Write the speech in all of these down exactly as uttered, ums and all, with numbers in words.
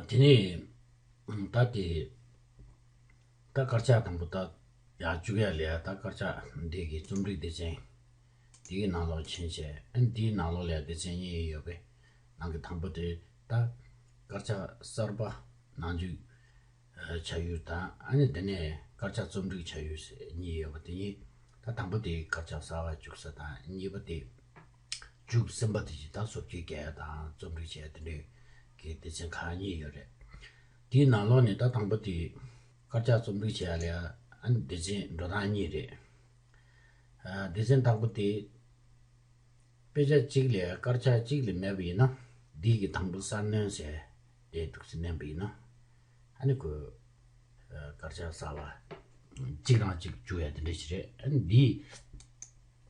དེ་ནས་ད་དེ་ད་དཀར་ཆག་དང་པོ་ད་ཡར་བཅུག་ཡ་ལས་ད་དཀར་ཆག་འདི་གི་རྩོམ་རིག་སྡེ་ཚན་དེ་གི་ནང་ལོགས་ཕྱིན་བྱས། ཨ་ནི་དེའི་ནང་ལོགས་ལ་སྡེ་ཚན་གཉིས་ཡོད་པའི་ནང་གི་དང་པོ་དེ་ད་དཀར་ཆག་གསར་པ་ནང་འཇུག་བྱ་ཡུལ་དང་། ཨ་ནི་དེ་ནས་དཀར་ཆག་རྩོམ་སྒྲིག་བྱ་ཡུལ་ཟེར་གཉིས་ཡོད་པ་དེ་གཉིས། ད་དང་པོ་དེ་དཀར་ཆག་གསར་པ་བཅུག་ས་དང་། གཉིས་པ་དེ་བཅུ་གསུམ་པ་དེ་བཞིན་ད་སོ་བཅོས་རྒྱག་ཡ་དང་རྩོམ་སྒྲིག་བྱེད་ཡ་དེ་འདྲའི་གི་སྡེ་ཚན་ཁག་གཉིས་ཡོད་རེད། དེའི་ནང་ལོགས་ནས་ད་དང་པོ་དེ་དཀར་ཆག་རྩོམ་སྒྲིག་བྱེད་ཡ་ལ་ཡ་ཨ་ནི་སྡེ་ཚན་འགྲོ་སྟངས་གཉིས་རེད། ཨ། སྡེ་ཚན་དང་པོ་དེ་དཔེ་ཆ་གཅིག་ལས་དཀར་ཆག་གཅིག་ལས་མེད་པ་ཡིན་ན། འདི་གི་དང་པོ་གསར་སྣོན་ཟེར་དེ་འདུག་སེ་མནན་པ་ཡིན་ན། ཨ་ནི་ཁོས་ཨ་དཀར་ཆག་གསར་པ་གཅིག་རང་གཅིག་བཅུག་ཡ་དེ་འདྲ་ཞིག་རེད། ཨ་ནི་འདི་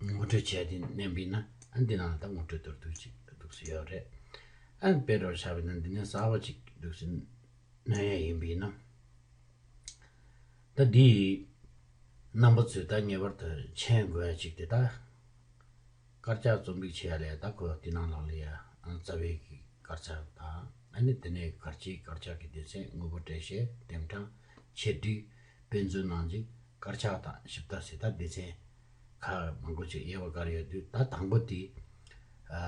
ངོ་སྤྲོད་བྱས་ཏེ་མནན་པ་ཡིན་ན། ཨ་ནི་འདི་ནང་ལ་ད་ངོ་སྤྲོད་མདོར་བསྡུས་ཅིག་འདུག་སེ་ཡོད་རེད། ཨ་ནི་དཔེ་འདྲ་བོ་བཞག་པ་ཡིན་ན་འདི་ནས་གསར་པ་ཅིག་འདུག་སེ་སྣོན་ཡ་ཡིན་པ་ཡིན་ན། ད་འདི་རྣམ་པ་ཚོས་ད་ངེས་པར་དུ་མཁྱེན་དགོས་ཡ་ཅིག་དེ། ད་དཀར་ཆག་རྩོམ་སྒྲིག་བྱེད་ཡ་ལས་ད་ཁོ་དེ་ནང་ལོགས་ལ་ཡ་རྩ་བའི་གི་དཀར་ཆག་དང་། ཨ་ནི་དེ་ནས་གལ་ཆེའི་དཀར་ཆག་གི་སྡེ་ཚན། དངོས་པོ་འགྲེལ་བཤད། དེབ་གྲངས། ཆེད་སྒྲིག། དཔེ་མཛོད་ནང་འཇུག། དཀར་ཆག་དང་ཞིབ་ལྟ་ཟེར་ད་སྡེ་ཚན་ཁག་མང་པོ་ཅིག་དབྱེ་བ་བཀར་ཡོད་དུས། ད་དང་པོ་དེ་ཨ་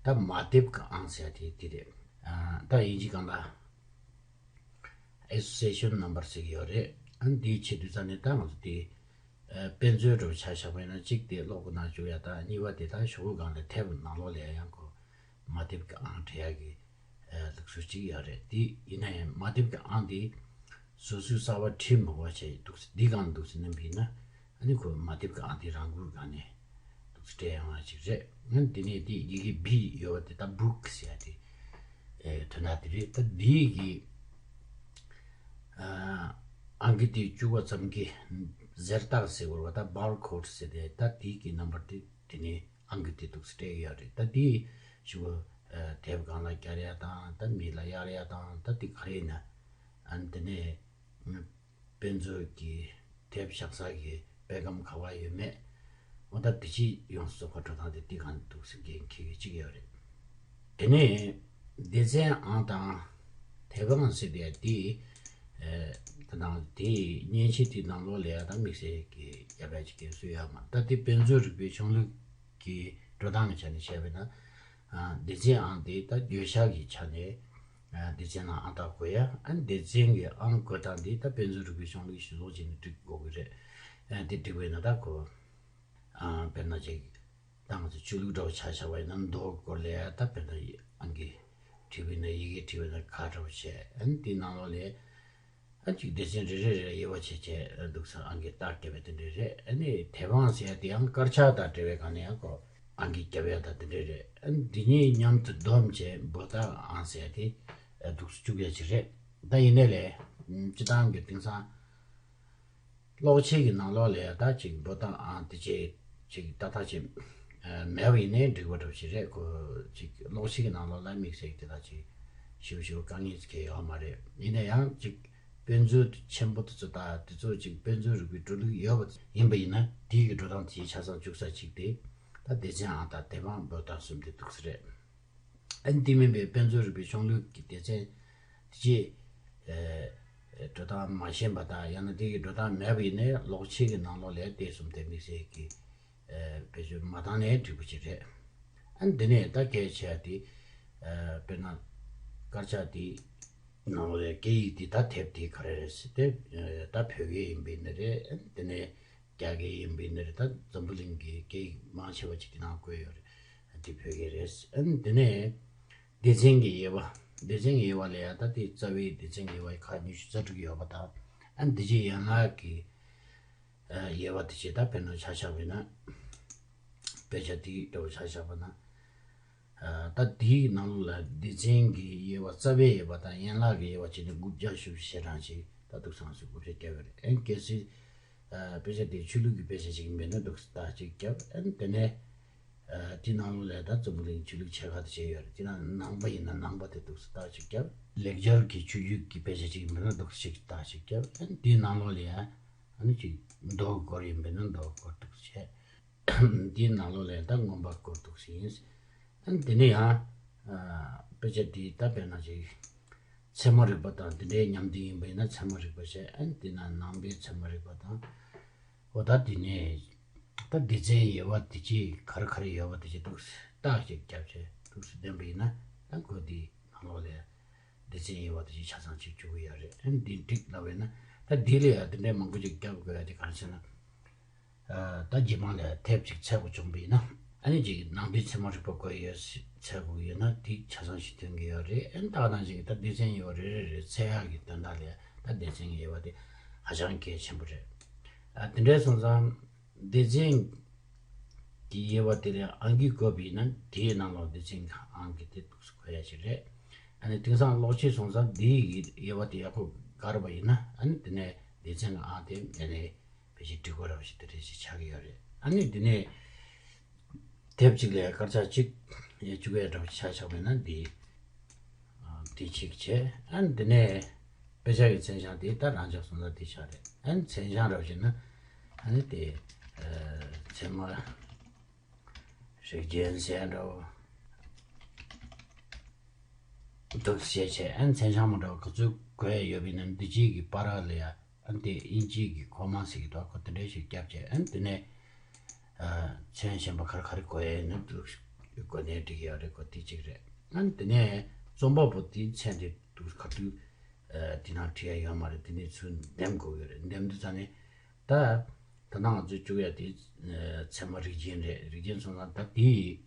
ད་མ་དེབ་ཀྱི་ཨང་ཟེར་ཡ་དེ་དེ་རེད། ཨ་ད་དབྱིན་ཇི་སྒང་ལ་Association number ཟེར་གྱི་ཡོད་རེད། ཨ་ནི་དེའི་ཆེད་དུ་ཙང་ནས་ད་ང་ཚོ་དེ་ཨ་དཔེ་མཛོད་འདྲ་བོ་ཆ་བཞག་པ་ཡིན་ན། གཅིག་དེ་གློག་གི་ནང་བཅུག་ཡ་དང་། གཉིས་པ་དེ་ད་ཞོགས་པ་སྒང་ལ་དེབ་ནང་ལོགས་ལ་ཡང་ཁོ་མ་དེབ་ཀྱི་ཨང་སྤྲད་ཡ་གི་ཨ་ལུགས་སྲོལ་གཅིག་ཡོད་རེད། དེ་ཡིན་ན་ཡང་མ་དེབ་ཀྱི་ཨང་དེ་སོ་སོའི་གསར་པ་བྲིས་མ་དགོས་པ་བྱས། འདུག་སེ་འདི་སྒང་འདུག་སེ་མནན་པ་ཡིན་ན། ཨ་ནི་ཁོ་མ་དེབ་ཀྱི་ཨང་དེ་རང་འགུལ་སྒང་ནས་འདུག་སེ་སྤྲད་ཡོང་བ་ཅིག་རེད། ཨ་ནི་དེ་ནས་དེ་ཡི་གེ་བི་ཡོད་པ་དེ་ད་book ཟེར་ཡ་དེ་ཨེ་དོན་དག་དེ་རེད། ད་འདི་གི་ཨ་ཨང་ཀི་དེ་བཅུག་པ་ཙམ་གྱིས་གཟེར་རྟགས་ཟེར་བ་རེད་པ། ད་barcode ཟེར་དེ། ད་དེ་གི་རྣམ་པར་དེ་དེ་ནས་ཨང་ཀི་དེ་འདུག་སེ་སྤྲད་ཡོད་རེད། ད་དེ་ཞུ་བ་ཨ་དེབ་སྒང་ལ་བསྐྱར་ཡ་དང་། ད་མི་ལ་གཡར་ཡ་དང་། ད་དེ་ག་རེ་ཡིན་ན། ཨ་ནི་དེ་ནས་དཔེ་མཛོད་ཀྱི་དེབ་བཞག་ས་གི་དཔེ་སྒམ་ག་པར་ཡོད་མེད། འོ་ད་དེ་ཅིག་ཡོངས་སུ་རྫོགས་པ་འགྲོ་སྟངས་དེ་དེ་སྒང་འདུག་སེ་འགན་འཁྱེར་གྱི་གཅིག་ཡོད་རེད། དེ་ནས་སྡེ་ཚན་ཨང་དང་དེབ་ཨང་ཟེར་དེ་དེ་ཨེ་ད་དང་དེ་མཉེན་ཆས་དེ་ནང་ལོགས་ལ་ཡ་ད་དམིགས་བསལ་གྱི་རྒྱབ་ཡ་ཅིག་གལ་སྲིད་ཡོད་མ། ད་དེ་དཔེ་མཛོད་རིག་པའི་ཆུང་ལུགས་ཀྱི་འགྲོ་སྟངས་ཀྱི་ཆ་ནས་བཤད་པ་ཡིན་ན། ཨ་སྡེ་ཚན་ཨང་དེ་ད་བརྗོད་བྱ་གི་ཆ་ནས་ཨ་སྡེ་ཚན་ནང་ཨང་རྟགས་བཀོད་ཡ། ཨ་སྡེ་ཚན་གྱི་ཨང་བཀོད་སྟངས་དེ་ད་དཔེ་མཛོད་རིག་པའི་ཆུང་ལུགས་གཞིར་བཟུང་བྱས་ནས་སྒྲིག་དགོས་ཀྱི་རེད། ཨ་དེ་སྒྲིག་པ་ཡིན་ན་ད་ཁོ་ཨ་དཔེར་ན་ཅིག་ད་ང་ཚོ་ཆོས་ལུགས་འདྲ་བོ་ཆ་བཞག་པ་ཡིན་ན་མདོ་སྐོར་ལ་ཡ་ད་དཔེར་ན་ཨང་ཀི་བྲིས་པ་ཡིན་ན། ཡི་གེ་བྲིས་པ་ཡིན་ན་ག་འདྲ་བོ་བྱས། ཨ་ནི་དེའི་ནང་ལོགས་ལ་ཨ་ཅིག་སྡེ་ཚན་རེ་རེ་རེ་དབྱེ་བ་ཕྱེ་བྱས་འདུག་སེ་ཨང་ཀི་རྟགས་རྒྱབ་པ་དེ་འདྲ་རེད། ཨ་ནི་དེབ་ཨང་ཟེར་ཡ་དེ་ཡང་དཀར་ཆག་དང་འབྲེལ་བའི་སྒང་ནས་ཡང་ཁོ་ཨང་ཀི་རྒྱབ་ཡ་དང་དེ་འདྲ་རེད། ཨ་ནི་འདི་གཉིས་མཉམ་དུ་བསྡོམས་བྱས་འབོད་རྟགས་ཨང་ཟེར་ཡ་དེ་འདུག་སེ་བཅུག་ཡ་ཅིག་རེད། ད་ཡིན་ནའི་ལས་སྤྱིར་བཏང་གི་དེང་སང་གློག་ཆས་ཀྱི་ནང་ལོགས་ལ་ཡ་ད་ཅིག་འབོད་རྟགས་ཨང་དེ་ཅིག་ཅིག་ཏག་ཏག་ཅིག་ཨ་མེད་པ་ཡིན་ནའི་འགྲིག་པ་འདྲ་བོ་ཞིག་རེད། ཁོ་ཅིག་གློག་ཆས་ཀྱི་ནང་ལོགས་ལ་དམིགས་བསལ་དེ་དག་ཅིག་ཞིབ་ཞིབ་དཀའ་ངལ་ཅིག་གང་ཡང་ཡོད་མ་རེད། ཡིན་ན་ཡང་ཅིག་དཔེ་མཛོད་ཆེན་པོ་དེ་ཚོ་དང་དེ་ཚོ་ཅིག་དཔེ་མཛོད་རིག་པའི་འགྲོ་ལུགས་ཡོད་པ་ཡིན་པ་ཡིན་ན། དེའི་གི་འགྲོ་སྟངས་དེ་ཆ་ཚང་བཅུག་ས་ཅིག་དེ་ད་སྡེ་ཚན་ཨང་དང་དེབ་ཨང་འབོད་རྟགས་གསུམ་དེ་འདུག་སེ་རེད། ཨ་ནི་དེ་མིན་པའི་དཔེ་མཛོད་རིག་པའི་ཆུང་ལུགས་ཀྱི་སྡེ་ཚན་དེ་ཅིག་ཨེ་འགྲོ་སྟངས་མ་ཤེས་པ་དང་། ཡང་ན་དེ་གི་འགྲོ་སྟངས་མེད་པ་ཡིན་ནའི་གློག་ཆས་ཀྱི་ནང་ལོགས་ལ་དེ་གསུམ་དེ་དམིགས་བསལ་གྱི་ཨེ་བེད་སྤྱོད་མ་བཏང་ནའི་འགྲིག་པ་ཅིག་རེད། ཨ་ནི་དེ་ནས་ད་གལ་ཆེ་བ་དེ་ཨེ་དཔེར་ན་དཀར་ཆག་དེ་ནང་ལོགས་ལ་སྐད་ཡིག་དེ་ད་དེབ་དེ་ག་རེ་རེད་ཟེར་ཏེ། ཨེ་ད་བོད་སྐད་ཡིན་པ་ཡིན་ན་རེད། ཨ་ནི་དེ་ནས་རྒྱ་སྐད་ཡིན་པ་ཡིན་ན་རེད། ད་འཛམ་བུ་གླིང་གི་སྐད་ཡིག་མང་ཆེ་བ་ཅིག་དེ་ནང་བཀོད་ཡོད་རེད། དེ་བོད་སྐད་རེད། ཨ་ནི་དེ་ནས་སྡེ་ཚན་གྱི་དབྱེ་བ། སྡེ་ཚན་གྱི་དབྱེ་བ་ལ་ཡང་ད་དེ་རྩ་བའི་སྡེ་ཚན་གྱི་དབྱེ་བ་ཁག་ཉི་ཤུ་རྩ་དྲུག་ཡོད་པ་དང་། ཨ་ནི་འདི་ཅིག་ཡན་ལག་གི་ཨ་དབྱེ་བ་དེ་ཅིག་ད་དཔེར་ན་ཆ་བཞག་པ་ཡིན་ན། དཔེ་ཆ་དེ་འདྲ་བོ་ཆ་བཞག་པ་ན། ཨ་ད་དེའི་ནང་ལོགས་ལ་སྡེ་ཚན་གྱི་དབྱེ་བ། རྩ་བའི་དབྱེ་བ་དང་ཡན་ལག་གི་དབྱེ་བ་བྱས་ནས་དགུ་བརྒྱ་བཞི་བཅུ་ཞེ་གྲངས་ཅིག་ད་འདུག་སེ་ང་ཚོས་དགུ་བརྒྱ་བརྒྱབ་པ་རེད། ཨ་ནི་གལ་སྲིད་ཨ་དཔེ་ཆ་དེ་ཆོས་ལུགས་ཀྱི་དཔེ་ཆ་ཅིག་ཡིན་པ་ཡིན་ན་འདུག་སེ་རྟགས་གཅིག་བརྒྱབ། ཨ་ནི་དེ་ནས་ཨ་དེའི་ནང་ལོགས་ལ་ད་འཛམ་བུ་གླིང་ཆོས་ལུགས་ཆེ་ཁག་དེ་བྱས་ཡོད་རེད། དེ་ནང་ནང་པ་ཡིན་ན་ནང་པ་དེ་འདུག་སེ་རྟགས་གཅིག་བརྒྱབ། ལེགས་སྦྱར་གྱི་ཆོས་བརྒྱུད་ཀྱི་དཔེ་ཆ་ཅིག་ཡིན་པ་ཡིན་ན་འདུག་སེ་གཅིག་རྟགས་གཅིག་བརྒྱབ། ཨ་ནི་དེའི་ནང་ལོགས་ལ་ཡང་ཨ་ནི་ཅིག་མདོ་སྐོར་ཡིན་པ་ཡིན་ན་མདོ་སྐོར་འདུག་སེ་བྱས། དེའི་ནང་ལོགས་ལ་ཡང་ད་མངོན་པ་སྐོར་འདུག་སེ་ཡིན། ཨ་ནི་དེ་ནས་ཡང་ཨ་དཔེ་ཆ་དེ་ད་དཔེར་ན་ཅིག་ ཚད་མ་རིག་པ་དང་དེ་འདྲའི་མཉམ་དུ་ཡིན་པ་ཡིན་ན་ཚད་མ་རིག་པ་བྱས། ཨ་ནི་དེ་ན་ནང་པའི་ཚད་མ་རིག་པ་དང་། འོ་ད་དེ་ནས་ད་སྡེ་ཚན་དབྱེ་བ་དེ་ཅི་ག་རེ་ག་རེ་ཡོད་པ་དེ་ཅི་འདུག་སེ་རྟགས་ཅིག་བརྒྱབ་བྱས་འདུག་སེ་བསྟན་པ་ཡིན་ན། ཨ་ཁོ་དེ་ནང་ལོགས་ལ་སྡེ་ཚན་དབྱེ་བ་དེ་ཅི་ཆ་ཚང་ཅིག་བཅུག་གི་ཡོད་རེད། ཨ་ནི་དེ་འགྲིག་ལབ་པ་ཡིན་ན། ད་དེ་ལ་ཡང་དེ་འདྲའི་མང་པོ་ཅིག་བརྒྱབ་དགོས་ཡ་དེ་གང་ཟེར་ན། ད་རྗེས་མ་ལ་དེབ་ཅིག་འཚོལ་དགོས་བྱུང་བ་ཡིན་ན། ཨ་ནི་ཅིག་ནང་པའི་ཚད་མ་རིག་པ་དགོས་ཡོད་འཚོལ་དགོས་ཡོད་ན་དེ་ཆ་ཚང་ཞིག་ཐོན་གྱི་ཡོད་རེད། ཨ་ནི་ད་ག་ནང་བཞིན་གྱི་ད་སྡེ་ཚན་དབྱེ་བ་རེ་རེ་རེ་འཚོལ་ཡག་གི་དོན་དག་ལ་ད་སྡེ་ཚན་དབྱེ་བ་དེ་ཧ་ཅང་གལ་ཆེན་པོ་རེད། ཨ་དེ་འདྲ་སོང་ཙང་སྡེ་ཚན་གྱི་དབྱེ་བ་དེ་ལ་ཨང་ཀི་བཀོད་པ་ཡིན་ན་དེའི་ནང་ལོགས་སྡེ་ཚན་གྱི་ཨང་ཀི་དེ་འདུག་སེ་འཁོད་ཡ་ཞིག་རེད། ཨ་ནི་དེང་སང་ཀློག་ཆས་སོང་ཙང་དེའི་དབྱེ་བ་དེ་ཡག་པོ་བཀར་བ་ཡིན་ན། ཨ་ནི་དེ་ནས་སྡེ་ཚན་གྱི་ཨང་དེ་དེ་ནས་ཕལ་ཆེར་འགྲིག་པ་འདྲ་བ་ཞིག་དེ་འདྲ་ཞིག་ཆགས་ཀྱི་ཡོད་རེད། ཨ་ནི་དེ་ནས་དེབ་གཅིག་ལ་དཀར་ཆག་གཅིག་ཡང་བཅུག་ཡ་འདྲ་བ་ཆ་བཞག་པ་ཡིན་ན་འདི་ཨ་འདི་གཅིག་བྱས། ཨ་ནི་དེ་ནས་དཔེ་ཆ་གི་མཚན་བྱང་དེ་ད་རང་ཅག་སོང་ཙང་འདི་ཆགས་རེད། ཨ་ནི་མཚན་བྱང་འདྲ་བ་ཞིག་ན་ཨ་ནི་དེ་ཨ་ཚད་མ་རིག་རྒྱན་ཟེར་འདྲ་བོ། འདུག་སེ་བྱས། ཨ་ནི་མཚན་བྱང་མ་འདྲ་བ་ག་ཚོད་དགོས་ཡ་ཡོད་པ་ཡིན་ན་འདི་གཅིག་གི་བར་ལ་ཡ། ཨ་ནི་དེ་དབྱིན་ཇིའི་གི་ཁོ་མ་ཟེར་གི་འདུག་ཁོ་དེ་འདྲ་ཞིག་བརྒྱབ་བྱས། ཨ་ནི་དེ་ནས་ཨ་མཚན་གཞན་པ་ག་རེ་ག་རེ་དགོས་ཡ་ཡིན་ན་འདུག་དགོས་ནའི་འགྲིག་གི་ཡོད་རེད། ཁོ་དེ་གཅིག་རེད། ཨ་ནི་དེ་ནས་རྩོམ་པ་པོ་དེའི་མཚན་དེ་འདུག་ག་དུས་ཨ་དེ་ནང་བྲིས་ཡ་ཡོད་མ་རེད། དེ་ནས་ཚུར་འདེམས་དགོས་ཀྱི་རེད། འདེམས་དུས་ཙ་ནས་ད་ད་ནང་ང་ཚོས་བཅུག་ཡ་དེ་ཨ་ཚད་མ་རིག་རྒྱན་རེད། རིག་རྒྱན་སོང་ཙང་ད་དེའི་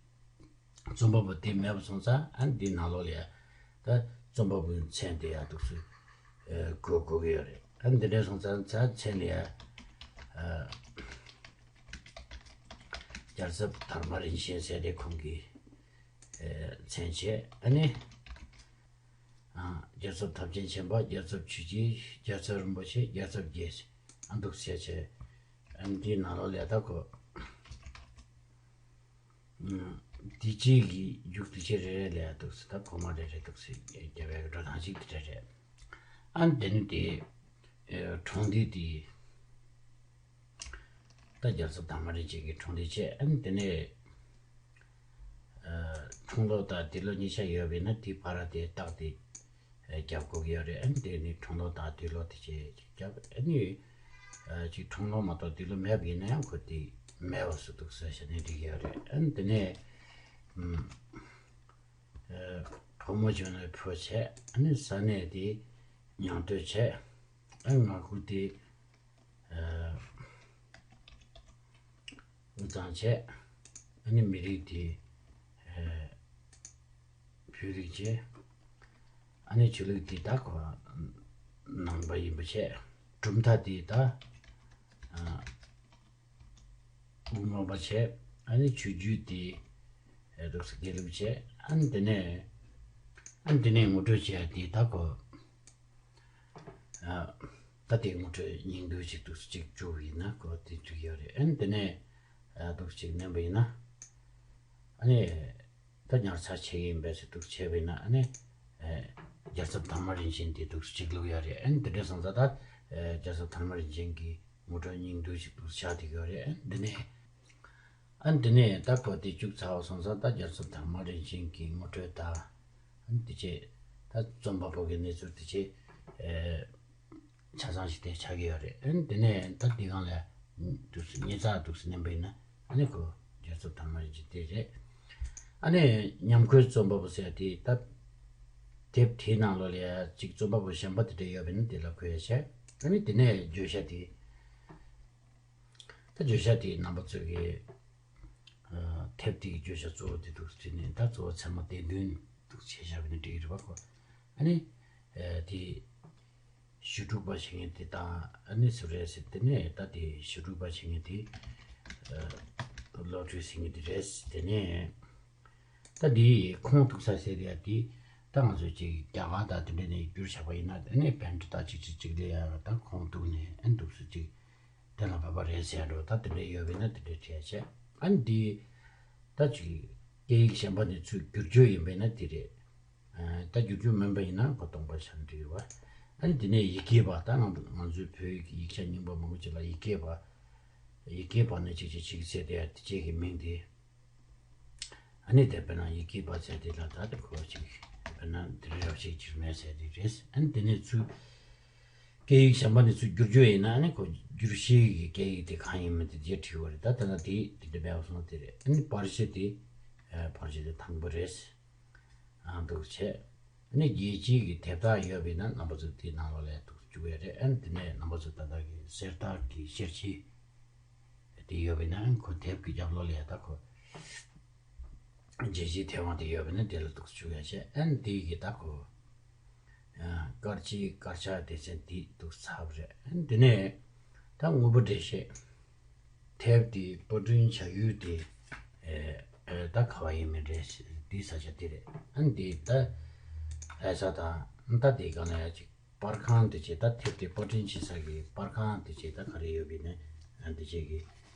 རྩོམ་པ་པོ་དེ་མེད་པ་སོང་ཙང་། ཨ་ནི་འདི་ནང་ལོགས་ལ་ཡ་ད་རྩོམ་པ་པོའི་མཚན་དེ་ཡ་འདུག་སེ་ཨ་བཀོད་དགོས་ཀྱི་ཡོད་རེད། ཨ་ནི་འདི་འདྲ་སོང་ཙང་ད་མཚན་ལ་ཡ་ཨ་རྒྱལ་ཚབ་དར་མ་རིན་ཆེན་ཟེར་ཏེ་ཁོང་གི་ཨ་མཚན་བྱས། ཨ་ནི་ཨ་རྒྱལ་ཚབ་ཐམས་ཅད་མཁྱེན་པ། རྒྱལ་ཚབ་ཆོས་རྗེ། རྒྱལ་ཚབ་རིན་པོ་ཆེ། རྒྱལ་ཚབ་རྒྱལ། ཨ་འདུག་སེ་བྱས། ཨ་ནི་འདིའི་ནང་ལོགས་ལ་ཡ་ད་ཁོ་ཨ་དེ་གཅིག་གི་མཇུག་དེ་གཅིག་རེ་རེ་ལ་ཡ་འདུག་སེ་ད་གོང་མ་རེ་རེ་འདུག་སེ་རྒྱབ་པའི་འགྲོ་སྟངས་ཤིག་དེ་འདྲ་རེད། ཨ་ནི་དེ་ནི་དེ་ཨ་འཁྲུངས་འདས་དེ་ད་རྒྱལ་ཚབ་དར་མ་རིན་ཆེན་གྱི་འཁྲུངས་འདས་བྱས། ཨ་ནི་དེ་ནས་ཨ་འཁྲུངས་ལོ་དང་འདས་ལོ་གཉིས་ཆ་ཡོད་པ་ཡིན་ན་དེའི་བར་དེ་རྟགས་དེ་ཨ་རྒྱབ་དགོས་ཀྱི་ཡོད་རེད། ཨ་ནི་དེ་ནི་འཁྲུངས་ལོ་དང་འདས་ལོ་དེ་བྱས་རྒྱབ། ཨ་ནི་ཨ་ཅིག་འཁྲུངས་ལོ་མ་གཏོགས་འདས་ལོ་མེད་པ་ཡིན་ན་ཡང་ཁོ་དེ་མེད་པ་བཟོ་འདུག་ཟེར་བྱས་ནས་འགྲིག་གི་ཡོད་རེད། ཨ་ནི་དེ་ནས་ཨ་ཕོ་མོ་བྱུང་ནས་ཕོ་བྱས། ཨ་ནི་ས་གནས་དེ་ཉང་སྟོད་བྱས། ཨ་མངའ་ཁུལ་དེ་ཨ་དབུས་གཙང་བྱས། ཨ་ནི་མི་རིགས་དེ་ཨ་བོད་རིགས་བྱས། ཨ་ནི་ཆོས་ལུགས་དེ་ད་ཁོ་ནང་པ་ཡིན་པ་བྱས། གྲུབ་མཐའ་དེ་ད་ཨ་དབུ་མ་པ་བྱས། ཨ་ནི་ཆོས་བརྒྱུད་དེ་ཨ་འདུག་སེ་དགེ་ལུགས་བྱས། ཨ་ནི་དེ་ནས་ཨ་ནི་དེ་ནས་ངོ་སྤྲོད་བྱས་དེ་ད་ཁོ་ཨ་ད་དེ་ངོ་སྤྲོད་སྙིང་བསྡུས་ཅིག་འདུག་སེ་ཅིག་བཅུག་ཡིན་ན་ཁོ་དེ་འགྲིག་ཡོད་རེད། ཨ་ནི་དེ་ནས་ཨ་འདུག་སེ་ཅིག་མནན་པ་ཡིན་ན། ཨ་ནི་ད་ཉར་ཚགས་བྱེད་ཀྱི་ཡིན་པས་ཟེར་འདུག་བྱས་པ་ཡིན་ན། ཨ་ནི་ཨ་རྒྱལ་ཚབ་དར་མ་རིན་ཆེན་དེ་འདུག་སེ་ཅིག་བླུགས་ཡོད་རེད། ཨ་ནི་དེ་འདྲ་སོང་ཙང་ད་ཨ་རྒྱལ་ཚབ་དར་མ་རིན་ཆེན་གྱི་ངོ་སྤྲོད་སྙིང་བསྡུས་ཅིག་འདུག་སེ་ཆགས་བསྡད་ཡོད་རེད། ཨ་ནི་འདི་ནས་ཨ་ནི་དེ་ནས་ད་ཁོ་དེ་བཅུག་ཚར་བ་སོང་ཙང་ད་རྒྱལ་ཚབ་དར་མ་རིན་ཆེན་གྱི་ངོ་སྤྲོད་དང་། ཨ་ནི་དེ་རྗེས་ད་རྩོམ་པ་པོ་གི་གནས་ཚུལ་དེ་རྗེས་ཨེ་ཆ་ཚང་ཞིག་དེ་ཆགས་ཀྱི་ཡོད་རེད། ཨ་ནི་དེ་ནས་ད་དེ་སྒང་ལ་འདུག་སེ་ཉར་ཚགས་འདུག་སེ་མནན་པ་ཡིན་ན། ཨ་ནི་ཁོ་རྒྱལ་ཚབ་དར་མ་རིན་ཆེན་དེ་རེད། ཨ་ནི་ཉམས་མཁོའི་རྩོམ་པ་པོ་ཟེར་དེ་ད་དེབ་དེའི་ནང་ལོགས་ལ་ཡ་གཅིག་རྩོམ་པ་པོ་གཞན་པ་དེ་འདྲ་ཡོད་པ་ཡིན་ན་དེ་ལ་འཁོད་ཡ་བྱས། ཨ་ནི་དེ་ནས་བརྗོད་བྱ་དེ། ད་བརྗོད་བྱ་དེ་རྣམ་པ་ཚོས་ཀྱི་ཨ་དེབ་དེ་གི་བརྗོད་བྱ་གཙོ་བོ་དེ་འདུག་སེ་བྲིས་ནས། ད་གཙོ་བོ་ཚད་མ་སྡེ་བདུན་འདུག་སེ་བྱས་བཞག་པ་ཡིན་ན་འགྲིག་གི་རེད་པ་ཁོ། ཨ་ནི་ཨ་དེ་ཞུ་གཏུག་པ་བྱེད་མཁན་དེ་དང་། ཨ་ནི་སུ་རེད་ཟེར་དེ་ནས་ད་དེ་ཞུ་གཏུག་པ་བྱེད་མཁན་དེ་ཨ་བློ་གྲོས་ཟེར་མཁན་དེ་རེད། དེ་ནས་ད་འདི་ཁུངས་གཏུག་ས་ཟེར་ཡ་དེ་ད་ང་ཚོས་ཅིག་རྒྱ་གར་དང་དེ་འདྲ་ནས་བསྒྱུར་བཞག་པ་ཡིན་ན། ཨ་ནི་པན་ཌི་ཏ་གཅིག་གཅིག་གཅིག་ལ་ཡ་ད་ཁུངས་གཏུག་ནས་ཨ་ནི་འདུག་སེ་ཅིག་གཏན་ལ་ཕབ་པ་རེད་ཟེར་ཡ་འགྲོ། ད་དེ་འདྲ་ཡོད་པ་ཡིན་ན་དེ་འདྲ་བྲིས་ཡ་བྱས། ཨ་ནི་འདི་ད་ཅིག་སྐད་ཡིག་གཞན་པ་ནས་ཚུར་བསྒྱུར་བཅོས་ཡིན་པ་ཡིན་ན་དེ་རེད། ཨ་ད་བསྒྱུར་བཅོས་མིན་པ་ཡིན་ན་ཁོ་སྟོང་པ་ཆགས་འགྲིག་རེད་པ། ཨ་ནི་དེ་ནས་ཡི་གེ་པ། ད་ང་ང་ཚོའི་བོད་ཡིག་གི་ཡིག་ཆ་རྙིང་པ་མང་པོ་ཅིག་ལ་ཡི་གེ་པ། ཡི་གེ་པ་ནས་ཅིག་ཅིག་ཅིག་ཟེར་དེ་ཡ་དེ་ཅིག་གི་མིང་དེ། ཨ་ནི་དེ་དཔེར་ན་ཡི་གེ་པ་ཟེར་དེ་ལ་ད་དེ་ཁོ་ཅིག་དཔེར་ ན་དེ་རིང་རབ་བྱེད་འགྱུར་མེད་ཟེར་དེ་རེད། ཨ་ནི་དེ་ནས་ཚུར་སྐད་ཡིག་གཞན་པ་ནས་ཚུར་བསྒྱུར་རྒྱུ་ཡིན་ན། ཨ་ནི་ཁོ་བསྒྱུར་བྱེད་ཀྱི་སྐད་ཡིག་དེ་གང་ཡིན་མིན་དེ་རྗེས་བྲིས་པ་རེད། ད་དེ་ན་དེ་དེ་འདྲ་མེད་པ་སོང་དེ་རེད། ཨ་ནི་པར་གཞི་དེ་ཨ་པར་གཞི་དེ་དང་པོ་རེད། ཨ་འདུག་བྱས། ཨ་ནི་རྒྱལ་སྤྱིའི་གི་དེབ་རྟགས་ཡོད་པ་ཡིན་ན་རྣམ་པ་ཚོ་དེའི་ནང་ལོགས་ལ་འདུག་བཅུག་ཡོད་རེད། ཨ་ནི་དེ་ནས་རྣམ་པ་ཚོ་ད་ལྟ་གི་གསེར་རྟགས་ཀྱི་ཤེར་ཕྱིན་དེ་ཡོད་པ་ཡིན་ན། ཨ་ནི་ཁོ་དེབ་ཀྱི་རྒྱབ་ལོགས་ལ་ད་ཁོ་རྒྱལ་སྤྱིའི་དེབ་དབང་དེ་ཡོད་པ་ཡིན་ན་དེ་ལ་འདུག་བཅུག་ཡོད་བྱས། ཨ་ནི་དེའི་གི་ད་ཁོ་ཨ་སྐར་ཆའི་སྐར་ཆ་སྡེ་ཚན་དེ་འདུག་ཚར་བ་རེད། ཨ་ནི་དེ་ནས་ད་དངོས་པོ་འགྲེལ་བཤད། དེབ་དེ་པར་སྐྲུན་བྱ་ཡུལ་དེ་ཨེ་ཨེ་ད་ག་བ་ཡིན་མིན་རེད། དེའི་ས་ཆ་དེ་རེད། ཨ་ནི་དེ་ད་ཨེ་ས་དང་ད་དེ་ག་ན་ཡ་ཅིག་པར་ཁང་དེ་བྱས། ད་དེབ་དེ་པར་སྐྲུན་བྱེད་ས་གི་པར་ཁང་དེ་བྱས་ད་ག་རེ་ཡོད་པ་ཡིན་ན། ཨ་དེ་བྱས་ཀྱི་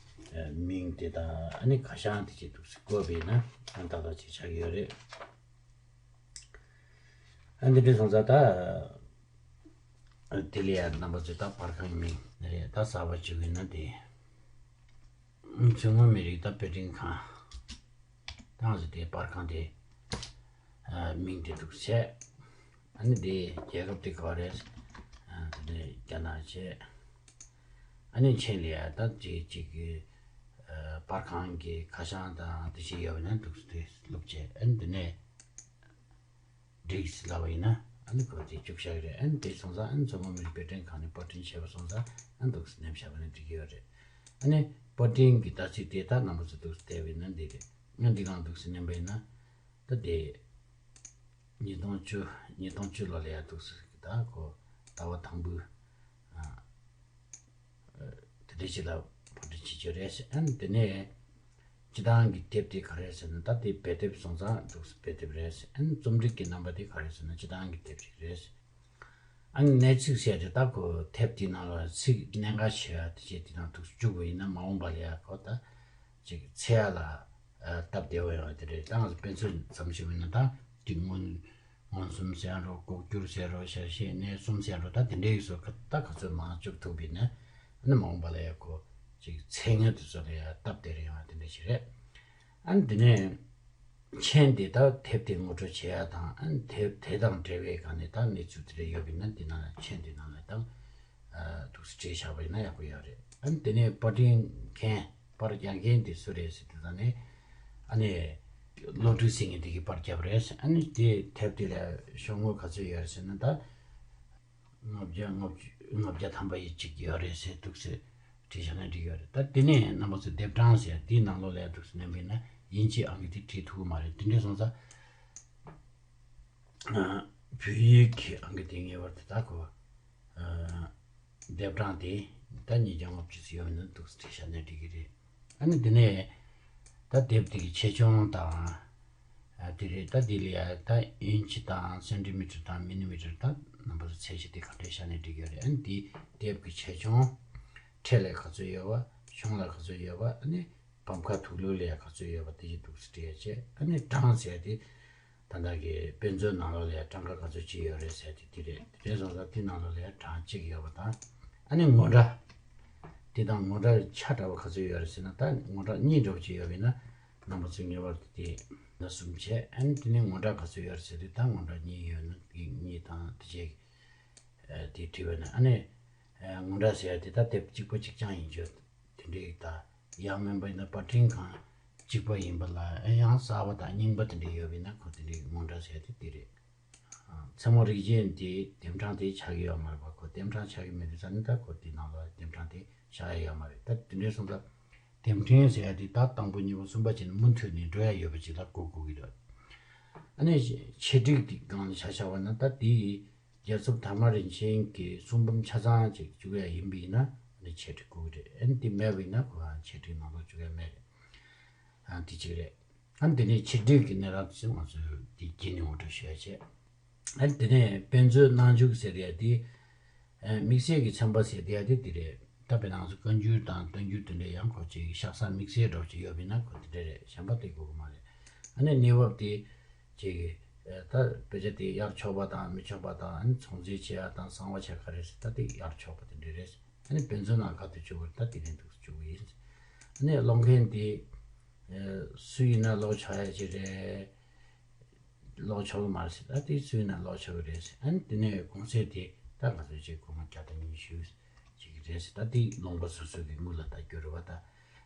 ཨེ་མིང་དེ་དང་ཨ་ནི་ཁ་བྱང་དེ་བྱས་འདུག་སེ་བཀོད་པ་ཡིན་ན་ཨ་ཏག་ཏག་ཅིག་ཆགས་ཀྱི་ཡོད་རེད། ཨ་འདི་འདྲ་སོང་ཙང་ད་དེ་ལ་ཡང་རྣམ་པ་ཚོས་ད་པར་ཁང་མིང་རེད། ད་གསར་པ་བཅུག་གི་ན་དེ་མཚོ་སྔོན་མི་རིགས་ད་དཔེ་སྐྲུན་ཁང་། ད་ང་ཚོ་དེ་པར་ཁང་དེ་ཨ་མིང་དེ་འདུག་བྱས། ཨ་ནི་དེ་རྒྱལ་ཁབ་དེ་ག་བ་རེད། ཨ་དེ་ནས་རྒྱ་ནག་བྱས། ཨ་ནི་མཆན་ལ་ཡང་ད་ཅིག་ཅིག་གི་ཨ་པར་ཁང་གི་ཁ་བྱང་དང་དེ་བྱས་ཡོད་ན་འདུག་སེ་དེ་བླུགས་བྱས། ཨ་ནི་དེ་ནས་འགྲིགས་ལབ་པ་ཡིན་ན་ཨ་ནི་ཁོ་དེ་བཅུག་བཞག་གི་རེད། ཨ་ནི་དེ་སོང་ཙང་ཨ་ནི་མཚོ་སྔོན་མི་རིགས་དཔེ་སྐྲུན་ཁང་ནས་པར་སྐྲུན་བྱས་པ་སོང་ཙང་ཨ་ནི་འདུག་སེ་ནེམ་བཞག་པ་ནི་འགྲིག་གི་ཡོད་རེད། ཨ་ནི་པར་སྐྲུན་གྱི་ལྟ་ཚུལ་དེ་ད་རྣམ་པ་ཚོ་འདུག་སེ་བལྟས་པ་ཡིན་ན་འདི་རེད། ཨ་འདི་གང་འདུག་སེ་ནེམ་པ་ཡིན་ན་ད་དེ་ཉིས་སྟོང་བཅུ་ཉིས་སྟོང་བཅུ་ལོ་ལ་ཡ་འདུག་སེ་ད་ཁོ་ཟླ་བ་དང་པོའི་ཨ་དེ་འདྲ་ཞིག་ལ་པར་སྐྲུན་བྱེད་རྒྱུ་རེད་ཟེར། ཨ་ནི་དེ་ནས་སྤྱི་བཏང་གི་དེབ་དེ་ག་རེ་ཟེར་ན་ད་དེ་བེད་དེབ་སོང་ཙང་འདུག་སེ་བེད་དེབ་རེད་ཟེར། ཨ་ནི་རྩོམ་སྒྲིག་གི་རྣམ་པ་དེ་ག་རེ་ཟེར་ན་སྤྱི་བཏང་གི་དེབ་ཅིག་རེད་ཟེར། ཨ་ནི་གནད་ཚིག་ཟེར་དེ་ད་ཁོ་དེབ་དེའི་ནང་ལ་ཚིག་གནད་འགག་ཆེ་བ་དེ་བྱས་དེ་ནང་འདུག་སེ་བཅུག་པ་ཡིན་ན་མ་འོངས་པ་ལ་ཡ་ཁོ་ད་ཅིག་འཚོལ་ཡ་ལ་ཨ་སྟབས་བདེ་བོ་ཡོང་བ་དེ་རེད། ད་ང་ཚོ་དཔེ་མཚོན་ཙམ་ཞིག་ཡིན་ན་ད་དེ་སྔོན་མངོན་སུམ་ཟེར་རོ། ལྐོག་གྱུར་ཟེར་རོ། ཞལ་བཞེས་གནས་གསུམ་ཟེར་རོ། ད་དེ་འདྲའི་བཟོ་ཁ་ད་ག་ཚོད་མང་བཅུག་ཐུབ་པ་ཡིན་ན་ཨ་ནི་མ་འོངས་པ་ལ་ཡ་ཁོ་ཅིག་ཚེ་སྔོན་དུ་བཟོ་ལ་ཡ་སྟབས་བདེ་རེ་ཡོང་བ་དེ་འདྲ་ཞིག་རེད། ཨ་ནི་དེ་ནས་མཆན་དེ་ད་དེབ་དེ་ངོ་སྤྲོད་བྱེད་ཡ་དང་། ཨ་ནི་དེབ་དེ་དང་འབྲེལ་བའི་སྒང་ནས་ད་གནས་ཚུལ་དེ་འདྲ་ཡོད་པ་ཡིན་ན་དེ་ནང་ལ་མཆན་དེ་ནང་ལ་ད་འདུག་སེ་བྲིས་བཞག་པ་ཡིན་ན་ཡག་པོ་ཡོད་རེད། ཨ་ནི་དེ་ནས་པར་སྐྲུན་མཁན་པར་རྒྱག་མཁན་དེ་སུ་རེད་ཟེར་དུས་ཙང་ནས་ཨ་ནི་བློ་གྲོས་ཟེར་མཁན་དེ་གིས་པར་བརྒྱབ་རེད། ཨ་ནི་དེ་དེབ་དེ་ལ་ཤོག་ངོས་ག་ཚོད་ཡོད་རེད་ཟེར་ན་ད་ལྔ་བརྒྱ་ལྔ་བཅུ་ལྔ་བརྒྱ་ཐམ་པ་ཡི་གཅིག་ཡོད་རེད་ཟེར་འདུག་སེ་བྲིས་བཞག་ན་འགྲིག་ཡོད་རེད། ད་དེ་ནས་རྣམ་པ་ཚོ་དེབ་གྲངས་ཟེར་དེའི་ནང་ལོགས་ལ་འདུག་སེ་མནན་པ་ཡིན་ན་དབྱིན་ཇིའི་ཨང་ཀི་དེ་བྲིས་ཐུབ་ཀྱི་མ་རེད། དེ་འདྲ་སོང་ཙང་བོད་ཡིག་གི་ཨང་ཀི་དེ་ངེས་པར་དུ་ད་ཁོ་ཨ་དེབ་གྲངས་དེ་ད་ཉིས་བརྒྱ་ལྔ་བཅུ་ཙམ་ཡོད་མིན་འདུག་སེ་བྲིས་བཞག་ན་འགྲིག་གི་རེད། ཨ་ནི་དེ་ནས་ད་དེབ་དེ་གི་ཆེ་ཆུང་དང་ཨ་དེ་རེད། ད་དེ་ལ་ཡ་ད་ཨིན་ཆི་དང་སེན་ཊི་མི་ཊར་དང་མི་ནི་མི་ཊར་ད་རྣམ་པ་ཚོ་ཚད་གཞི་དེ་ག་འདྲས་བཞག་ན་འགྲིག་གི་རེད། ཨ་ནི་དེ་དེབ་ཀྱི་ཆེ་ཆུང་། ཕྲ་ལ་ག་ཚོད་ཡོད་པ། ཆུང་ལ་ག་ཚོད་ཡོད་པ། ཨ་ནི་བམ་ཁ་དུག་ལོག་ལ་ཡ་ག་ཚོད་ཡོད་པ་དེ་བཞིན་འདུག་སེ་བྲིས་ཡ་བྱས། ཨ་ནི་གྲངས་ཟེར་ཡ་དེ་ད་ལྟ་གི་དཔེ་མཛོད་ནང་ལོགས་ལ་ཡ་གྲངས་ཀ་ག་ཚོད་ཅིག་ཡོད་རེད་ཟེར་ཡ་དེ་དེ་རེད། དེ་རེད་སོང་ཙང་དེ་ནང་ལོགས་ལ་ཡ་གྲངས་གཅིག་ཡོད་པ་དང་། ཨ་ནི་ངོ་འདྲ། དེ་དང་ངོ་འདྲ་ཆ་འདྲ་བ་ག་ཚོད་ཡོད་རེད་ཟེར་ན་ད་ངོ་འདྲ་གཉིས་འདྲ་བོ་ཅིག་ཡོད་པ་ཡིན་ན་རྣམ་པ་ཚོས་ངེས་པར་དུ་དེ་ད་གསུམ་བྱས། ཨ་ནི་དེ་ནས་ངོ་འདྲ་ག་ཚོད་ཡོད་རེད་ཟེར་དུས་ད་ངོ་འདྲ་གཉིས་ཡོད་ན་དེ་གཉིས་དང་དེ་བྱས་དེ་བྲིས་པ་ན། ཨ་ནི་ངོ་འདྲ་ཟེར་ཡ་དེ་ད་དེབ་གཅིག་པ་གཅིག་རྐྱང་ཡིན་རྒྱུ་དེ་འདྲའི་ད་ཡང་མིན་པ་ཡིན་ན་པར་སྐྲུན་ཁང་གཅིག་པ་ཡིན་པ་ལ་ཡང་གསར་པ་དང་རྙིང་པ་དེ་འདྲ་ཡོད་པ་ཡིན་ན་ཁོ་དེ་འདྲའི་ངོ་འདྲ་ཟེར་ཡ་དེ་དེ་རེད། མཚན་མོ་རིགས་ཅན་དེ་དེབ་གྲངས་དེ་ཆགས་ཀྱི་ཡོད་མ་རེད་པ། ཁོ་དེབ་གྲངས་ཆགས་ཀྱི་མེད་དུས་ཙང་ནི་ད་ཁོ་དེ་ནང་ལ་དེབ་གྲངས་དེ་བཞག་ཡ་ཡོད་མ་རེད། ད་དེ་འདྲའི་སོང་ཙང་དེབ་ཕྲེང་ཟེར་ཡ་དེ་ད་དང་པོ་གཉིས་པ་གསུམ་པ་བྱས་ནས་མུ་མཐུད་ནས་འགྲོ་ཡ་ཡོད་པ་ཅིག་ལ་གོ་དགོས་ཀྱི་རེད། ཨ་ནི་ཆེད་སྒྲིག་དེ་སྒང་ལ་ཆ་བཞག་པ་ན་ད་དེ་རྒྱལ་ཚབ་དར་མ་རིན་ཆེན་གྱི་གསུང་འབུམ་ཆ་ཚང་ཅིག་བཅུག་ཡ་ཡིན་པ་ཡིན་ན་ཨ་ནི་ཆེད་སྒྲིག་དགོས་ཀྱི་རེད། ཨ་ནི་དེ་མེད་པ་ཡིན་ན་ཁོ་ཆེད་སྒྲིག་ནང་ལོགས་བཅུག་ཡ་མེད་རེད། ཨ་དེ་གཅིག་རེད། ཨ་ནི་དེ་ནས་ཆེད་སྒྲིག་གི་གནས་ལུགས་ཚོ་ང་ཚོས་དེ་རྒྱུན་ནས་ངོ་སྤྲོད་ཞུ་ཡ་བྱས། ཨ་ནི་དེ་ནས་དཔེ་མཛོད་སྣང་འཇུག་ཟེར་ཡ་དེ། ཨ་དམིགས་བསལ་གྱི་ཚན་པ་ཟེར་དེ་ཡ་དེ་དེ་རེད། ད་དཔེར་ན་ང་ཚོ་བཀའ་འགྱུར་དང་བསྟན་འགྱུར་དེ་འདྲ་ཡང་ཁོ་ཅིག་ཤག་ས་དམིགས་བསལ་འདྲ་བོ་ཅིག་ཡོད་པ་ཡིན་ན་ཁོ་དེ་འདྲ་རེད། གཞན་པ་དེ་དགོས་ཀྱི་མ་རེད། ཨ་ནི་གནས་བབ་དེ་ཅིག་ཨ་ད་དཔེ་ཆ་དེ་གཡར་ཆོག་པ་དང་མི་ཆོག་པ་དང་། ཨ་ནི་ཚོང་རྫས་ཆེ་ཡ་དང་གསང་བ་ཆེ་ག་རེ་ཟེར་ད་དེ་གཡར་ཆོག་པ་དེ་འདྲ་རེད། ཨ་ནི་དཔེ་མཛོད་ནང་ག་དུས་བཅུག་པ་རེད། ད་དེ་ནས་འདུག་བཅུག་གི་ཡིན། ཨ་ནི་ཀློག་མཁན་དེ་ཨ་སུ་ཡིན་ན་ཀློག་ཆོག་ཡ་ཅིག་རེད། ཀློག་ཆོག་གི་མ་རེད་ཟེར། ད་དེ་སུ་ཡིན་ན་ཀློག་ཆོག་གི་རེད་ཟེར། ཨ་ནི་དེ་ནས་གུང་སེང་དེ་ད་ང་ཚོ་ཅིག་སྒོར་མོ་བརྒྱ་དང་ཉི་ཤུ་ཅིག་རེད་ཟེར། ད་དེ་ལུང་པ་སོ་སོ་གི་དངུལ་ལ་ད་བསྒྱུར་བ་ད།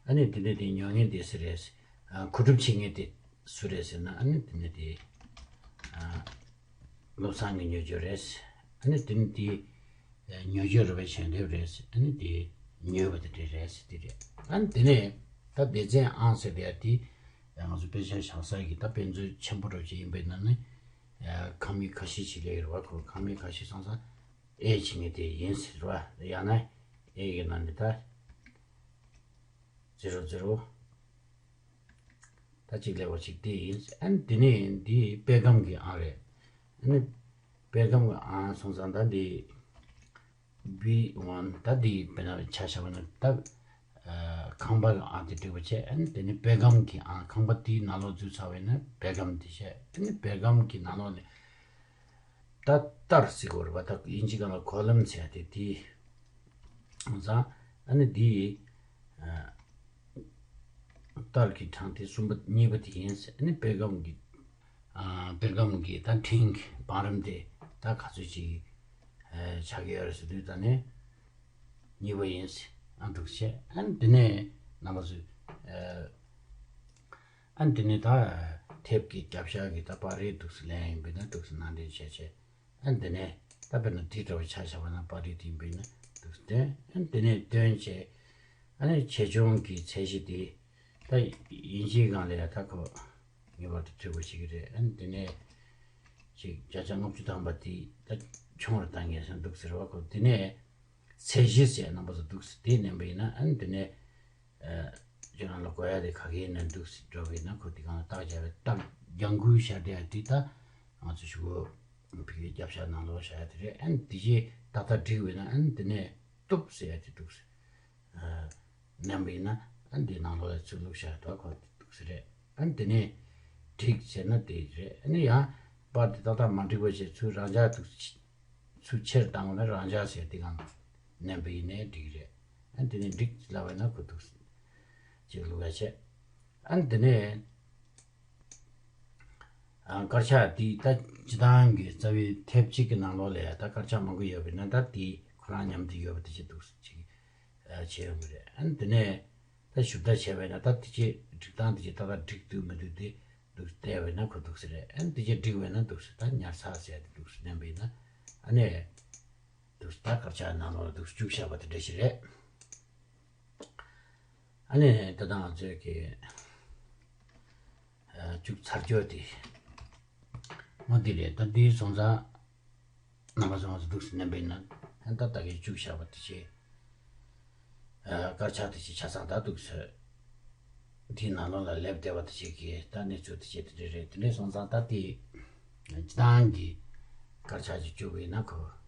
ཨ་ནི་དེ་ནས་དེ་ཉོ་མཁན་དེ་སུ་རེད་ཟེར། ཨ་མཁོ་སྒྲུབ་བྱེད་མཁན་དེ་སུ་རེད་ཟེར་ན། ཨ་ནི་དེ་ནས་དེ་ཨ་བློ་བཟང་གིས་ཉོ་རྒྱུ་རེད་ཟེར། ཨ་ནི་དེ་ནས་དེ་ཉོ་རྒྱུ་རེད་པས་ཞལ་འདེབས་རེད་ཟེར། ཨ་ནི་དེ་ཉོས་པ་དེ་འདྲ་རེད་ཟེར། དེ་རེད། ཨ་ནི་དེ་ནས་ད་སྡེ་ཚན་ཨང་ཟེར་དེ་ཡ་དེ་ང་ཚོ་དཔེ་ཆ་བཞག་ས་གི་ད་དཔེ་མཛོད་ཆེན་པོ་འདྲ་ཅིག་ཡིན་པའི་ནང་ནས་ཨ་ཁང་མིག་ཁ་ཤས་ཅིག་སླེབས་ཡོད་རེད་པ། ཁོ་ཁང་མིག་ཁ་ཤས་སོང་ཙང་ཨེ་བྱེད་མཁན་དེ་ཡིན་ཟེར་བ། ཡང་ན་ཨེ་གི་ནང་ནས་ད་ཛི་རོ་ཛི་རོ། ད་གཅིག་ལེགས་པ་ཅིག་དེ་ཡིན། ཨ་ནི་དེ་ནས་འདི་པད་སྒམ་གྱི་ཨང་རེད། ཨ་ནི་པད་སྒམ་གྱི་ཨང་སོང་ཙང་ད་འདི་བི་ཝན། ད་འདི་དཔེར་ན་ཆ་བཞག་པ་ན་ད་ཨ་ཁང་པ་གི་ཨང་དེ་འགྲིག་པ་བྱས། ཨ་ནི་དེ་ནས་པད་སྒམ་གྱི་ཨང་། ཁང་པ་དེའི་ནང་ལོགས་འཛུལ་ཚར་བས་ན་པད་སྒམ་དེ་བྱས། ཨ་ནི་པད་སྒམ་གྱི་ནང་ལོགས་ནས་ད་ལྟར་ཟེར་གོ་རེད་པ། ད་དབྱིན་ཇི་སྒང་ལ་ཁོ་ལམ་ཟེར་ཡ་དེ་དེ་ཙང་། ཨ་ནི་འདི་ཨ་ལྟར་གྱི་གྲངས་དེ་གསུམ་པ་གཉིས་པ་དེ་ཡིན། ཨ་ནི་པད་སྒམ་གྱི་ཨ་པད་སྒམ་གྱི་ད་འཕྲིན་གྱི་བང་རིམ་དེ་ད་ག་ཚོད་ཅིག་ཨ་ཆགས་ཀྱི་ཡོད་རེད་ཟེར་དུས་ད་ནི་གཉིས་པ་ཡིན། ཨ་འདུག་བྱས། ཨ་ནི་དེ་ནས་རྣམ་པ་ཚོས་ཨ་ཨ་ནི་དེ་ནས་ད་ཐེབས་ཀྱི་རྒྱབ་ཤ་གི་ད་པར་རིས་འདུག་སེ་ལེན་ཡིན་པས་ན་འདུག་སེ་ནང་འདྲེན་བྱས་བྱས། ཨ་ནི་དེ་ནས་ད་དཔེར་ན་དེ་འདྲ་བ་ཆ་བཞག་པ་ན་པར་རིས་དེ་ཡིན་པས་ན་འདུག་སེ་བཏོན། ཨ་ནི་དེ་ནས་བཏོན་བྱས། ཨ་ནི་ཆེ་ཆུང་གི་ཚད་གཞི་དེ་ད་དབྱིན་ཇིའི་སྒང་ལ་ཡ་ད་ཁོ་ངེས་པར་དུ་འབྲི་དགོས་ཀྱི་རེད། ཨ་ནི་དེ་ནས་ཅིག་བརྒྱ་ཆ་ལྔ་བཅུ་ཐམ་པ་དེ་ད་ཆུང་རུ་བཏང་ངེས་སོང་འདུག་ཟེར་བ། ཁོ་དེ་ནས་ཚད་གཞི་ཟེར་རྣམ་པ་ཚོ་འདུག་སེ་དེ་མནན་པ་ཡིན་ན། ཨ་ནི་དེ་ནས་ཨ་ཁྱེད་རང་ལ་དགོས་ཡ་དེ་ག་གེ་ཡིན་ན་འདུག་སེ་འགྲོ་བ་ཡིན་ན། ཁོ་དེ་གང་ལ་རྟགས་བྱ་བའི་རྟགས་ལྗང་གུ་ཤར་བསྡད་ཡ་དེ་ད་ང་ཚོ་ཞུ་གོ་ཕི་གི་རྒྱབ་ཤ་ནང་ལོགས་བཞག་ཡ་དེ་རེད། ཨ་ནི་དེ་རྗེས་ཏག་ཏག་འགྲིག་པ་ཡིན་ན། ཨ་ནི་དེ་ནས་གཏུབ་ཟེར་ཡ་དེ་འདུག་སེ་ཨ་མནན་པ་ཡིན་ན། ཨ་འདི་ནང་ལོགས་ལ་ཚུར་བླུགས་བཞག་འདུག་ཁོ་འདུག་སེ་རེད། ཨ་འདི་ནས་འགྲིག་ཟེར་ན་དེ་རེད། ཨ་ནི་ཡང་པར་དེ་ཏག་ཏག་མ་འགྲིག་པ་བྱས་ཚུར་རང་འཇགས་འདུག་སེ་ཚུར་ཕྱིར་བཏང་བ་ན་རང་འཇགས་ཟེར་དེ་གང་མནན་པ་ཡིན་ནའི་འགྲིག་རེད། ཨ་འདི་ནས་འགྲིག་ལབ་པ་ན་ཁོ་འདུག་སེ་ཅིག་བླུགས་ཡ་བྱས། ཨ་འདི་ནས་ཨ་དཀར་ཆག་འདི་ད་སྤྱི་བཏང་གི་རྩ་བའི་ཐེབས་གཅིག་གི་ནང་ལོགས་ལ་ཡ་ད་དཀར་ཆག་མང་པོ་ཡོད་པ་ཡིན་ན་ད་དེ་ཁོ་རང་མཉམ་དུ་ཡོད་པ་དེ་ཅིག་འདུག་སེ་ཅིག་ཨ་བྱས་ཡོང་གི་རེད། ཨ་འདི་ནས་ད་ཞུབ་ད་བྱས་པ་ཡིན་ན་ད་དེ་ཅིག་སྒྲིག་སྟངས་དེ་ཅིག་ཏག་ཏག་འགྲིག་འདུག་མི་འདུག་དེ་འདུག་སེ་བལྟས་པ་ཡིན་ན་ཁོ་འདུག་སེ་རེད། ཨ་ནི་དེ་ཅིག་འགྲིག་པ་ཡིན་ན་འདུག་སེ་ད་ཉར་ཚགས་ཟེར་ཡ་དེ་འདུག་སེ་མནན་པ་ཡིན་ན། ཨ་ནི་འདུག་སེ་ད་དཀར་ཆག་ནང་ལོགས་ལ་འདུག་སེ་བཅུག་བཞག་པ་དེ་འདྲ་ཞིག་རེད། ཨ་ནི་ད་ལྟ་ང་ཚོས་ཀྱི་ཨ་བཅུག་ཚར་རྒྱུ་དེ་འོ་འདི་རེད། ད་འདི་སོང་ཙང་རྣམ་པ་ཚོ་ང་ཚོ་འདུག་སེ་མནན་པ་ཡིན་ན། ཨ་ད་ད་གིན་བཅུག་བཞག་པ་དེ་ཅིག་ཨ་དཀར་ཆག་དེ་ཅིག་ཆ་ཚང་ད་འདུག་སེ་དེའི་ནང་ལོགས་ལ་སླེབས་བསྡད་པ་དེ་ཅིག་གི་ད་གནས་ཚུལ་དེ་ཅིག་དེ་འདྲ་རེད། དེ་འདྲ་སོང་ཙང་ད་དེ་སྤྱི་བཏང་གི་དཀར་ཆག་ཅིག་བཅུག་པ་ཡིན་ན་ཁོ་